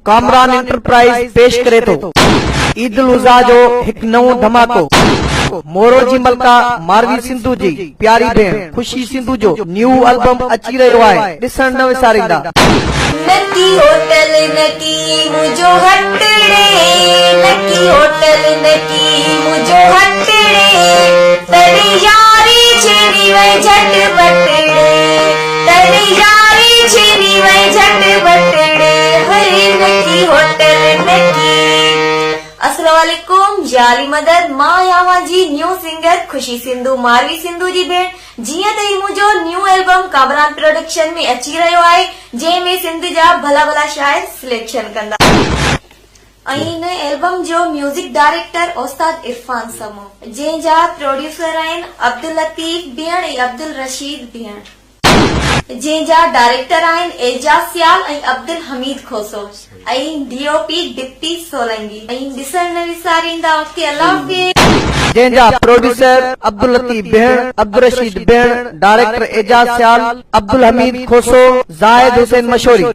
Kamran enterprise پيش ڪري ٿو. عيد الاضحيٰ جو هڪ نئون ڌماڪو. مورو جي ملڪه ماروي سنڌو جي پياري ڀيڻ خوشي سنڌو جو نيو البم اچي رهيو آهي ڏسڻ نه وساريندا. نڪي هوٽل نڪي منهنجو هٽڙي نڪي هوٽل نڪي منهنجو هٽڙي تڏهن ياري ڇيڙي وئي جهٽ پٽڙي تڏهن ياري ڇيڙي وئي جهٽ پٽڙي هري نڪي هوٽل نڪي السلام عليڪم يا علي مدد مان آهيان اوهان جي نيو سنگر خوشي سنڌو ماروي سنڌو جي ڀيڻ جيئن ته هي منهنجو نيو البم ڪامران پروڊڪشن ۾ اچي رهيو آهي جنهن ۾ سنڌ جا ڀلا ڀلا شاعر سليڪشن ڪندا ۽ هن البم جو ميوزڪ ڊائريڪٽر استاد عرفان سمون جنهن جا پروڊيوسر آهن عبداللطيف بيهڻ ۽ عبدالرشيد بيهڻ جنهن جا ڊائريڪٽر آهن Ejaz Sial ۽ Abdul Hameed Khoso ۽ D O P Dipti Solangi ۽ ڏسڻ نه وساريندا اوڪي الله حافظ. جنهن جا پروڊيوسر عبداللطيف بيهڻ، عبدالرشيد بيهڻ، ڊائريڪٽر اعجاز سيال، عبدالحميد کوسو، زاهد حسين مشوري.